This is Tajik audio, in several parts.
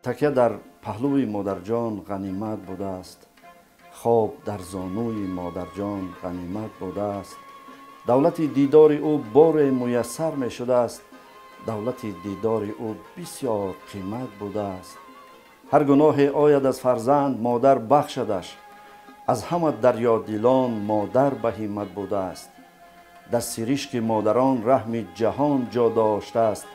Такя дар паҳлӯи модарҷон ғанимат будааст. Хоб дар зонуи модарҷон ғанимат будааст. Давлати дидори ӯ боре муяссар мешудааст. Давлати дидори ӯ бисёр қимат будааст. Ҳар гуноҳе ояд аз фарзанд, модар бахшадаш. Аз ҳама дарёдилон модар ба ҳиммат будааст. Дар сиришки модарон раҳми ҷаҳон ҷо доштааст.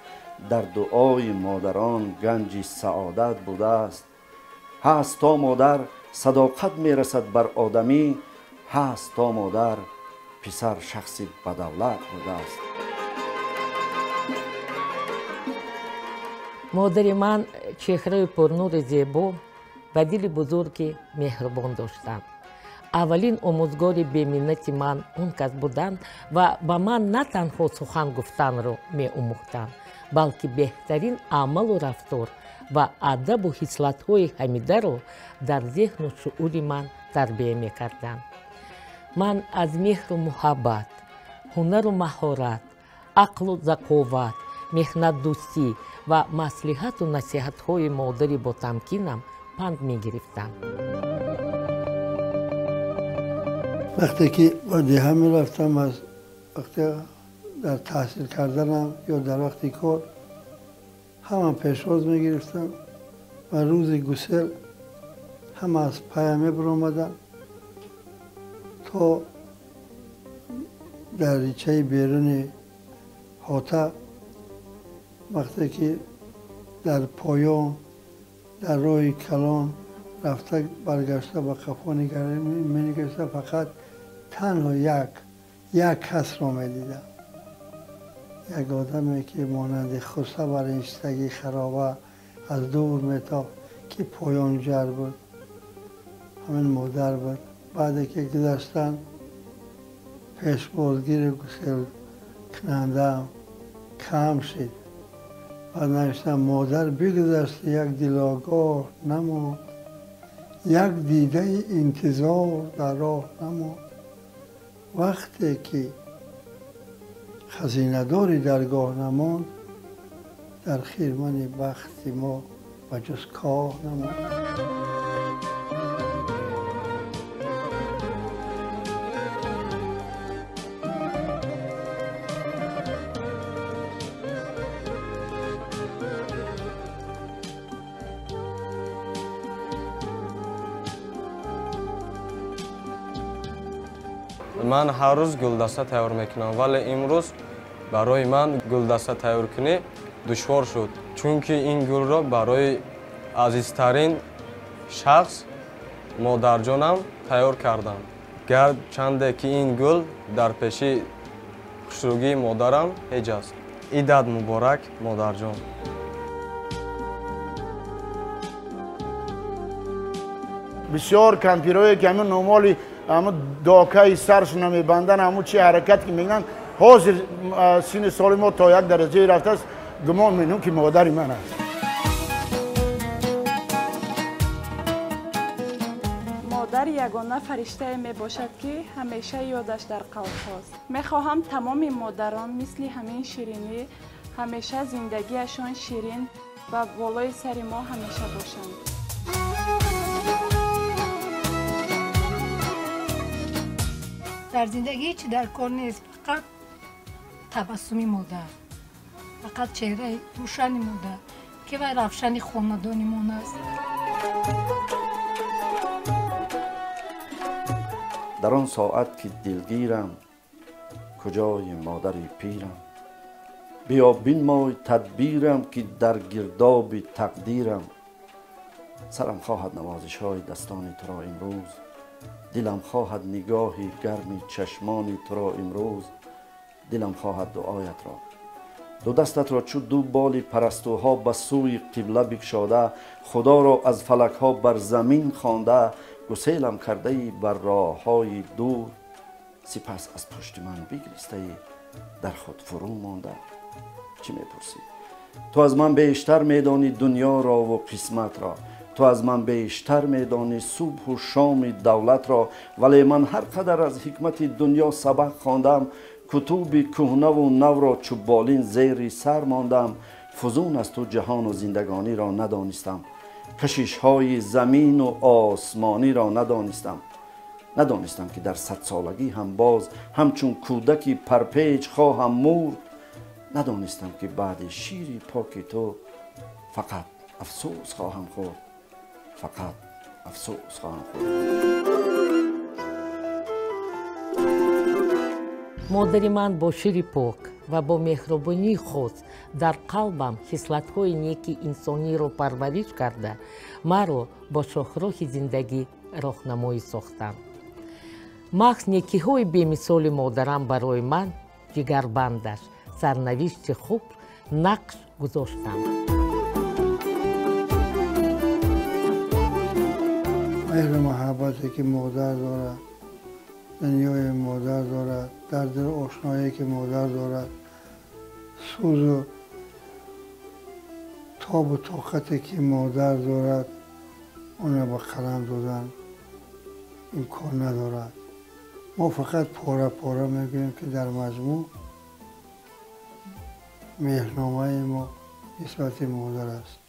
Дар дуои модарон ганҷи саодат будааст. Ҳаст то модар садоқат мерасад бар одамӣ, ҳаст то модар писар шахси бадавлат будааст. Модари ман чеҳраи пурнури зебо ва дили бузурги меҳрубон доштанд. Аввалин омӯзгори беминнати ман он кас буданд ва ба ман на танҳо сухан гуфтанро меомӯхтанд, балки беҳтарин амалу рафтор ва адабу хислатҳои ҳамидаро дар зеҳну шуури ман тарбия мекарданд. Ман аз меҳру муҳаббат, ҳунару маҳорат, ақлу заковат, меҳнатдӯстӣ ва маслиҳату насиҳатҳои модари ботамкинам панд мегирифтам. Вақте ки ба деҳа мерафтам, аз вақте дар таҳсил карданам ё дар вақти кор ҳама пешвоз мегирифтам ва рӯзи гусел ҳама аз пая мебаромадам то даричаи беруни ҳота. Вақте ки дар поён дар роҳи калон рафта баргашта ба қафо менигашта, фақат танҳо як касро медидам. Як одаме ки монанди хуса бар инштагии хароба аз дур метофт, ки поёнҷар буд, ҳамин модар буд. Баъде ки гузаштан, пешбозгири гуселкунандаам кам шид. Баъд навиштам: модар бигузашт, як дилогоҳ намонд, як дидаи интизор дар роҳ намонд. Вақте ки хазинадори даргоҳ намонд, дар хирмани бахти мо ба ҷуз коҳ намонд. Ман ҳар рӯз гулдаста тайёр мекунам, вале имрӯз барои ман гулдаста тайёр кунӣ душвор шуд, чунки ин гулро барои азизтарин шахс модарҷонам тайёр кардам. Гарчанде ки ин гул дар пеши хушрӯгии модарам ҳеҷ аст. Идат муборак, модарҷон. Бисёр кампирое ки ҳамин номоли ҳамун докаи саршона мебанданд, ҳамун чи ҳаракат ки мекунанд, ҳозир синни соли мо то як дараҷае рафтааст, гумон менам ки модари ман аст. Модар ягона фариштае мебошад, ки ҳамеша ёдаш дар қалбҳост. Мехоҳам тамоми модарон мисли ҳамин ширинӣ ҳамеша зиндагиашон ширин ва болои сари мо ҳамеша бошанд. Дар зиндагӣ ҳеҷ дар кор нест, фақат табассуми модар, фақат чеҳраи рӯшани модар, ки вай равшани хонадонимон аст. Дар он соат ки дилгирам, куҷои модари пирам, биё бинмой тадбирам, ки дар гирдоби тақдирам. Сарам хоҳад навозишҳои дастони туро имрӯз, дилам хоҳад нигоҳи гарми чашмони туро имрӯз, дилам хоҳад дуоятро. Ду дастатро чу ду боли парастуҳо ба сӯи қибла бикшода, худоро аз фалакҳо бар замин хонда, гуселам кардаи бар роҳҳои дур, сипас аз пушти ман бигристаи дар худ фурӯ монда. Чӣ мепурсӣ? Ту аз ман бештар медонӣ дунёро ву қисматро, ту аз ман бештар медонӣ субҳу шоми давлатро, вале ман ҳар қадар аз ҳикмати дунё сабақ хондам, кутуби кӯҳнаву навро чу болин зери сар мондам. Фузун аз ту ҷаҳону зиндагониро надонистам. Кашишҳои замину осмониро надонистам. Надонистам, ки дар садсолагӣ ҳам боз ҳамчун кӯдаки парпеч хоҳам мурд. Надонистам, ки баъди шири поки ту фақат афсӯс хоҳам хӯрд, фақат афсӯс хоҳам хӯрд. Модари ман бо шири пок ва бо меҳрубонии хос дар қалбам хислатҳои неки инсониро парвариш карда, маро бо шоҳроҳи зиндагӣ роҳнамоӣ сохтанд. Маҳз некиҳои бемисоли модарам барои ман ҷигарбандаш сарнавишти хуб нақш гузоштанд. Меҳру муҳаббате, ки модар дорад, дунёи модар дорад, дарду ошное, ки модар дорад, сӯзу тобу тоқате, ки модар дорад, онро ба қалам додан имкон надорад. Мо фақат пора пора мегӯем, ки дар маҷмӯъ меҳрномаи мо нисбати модар аст.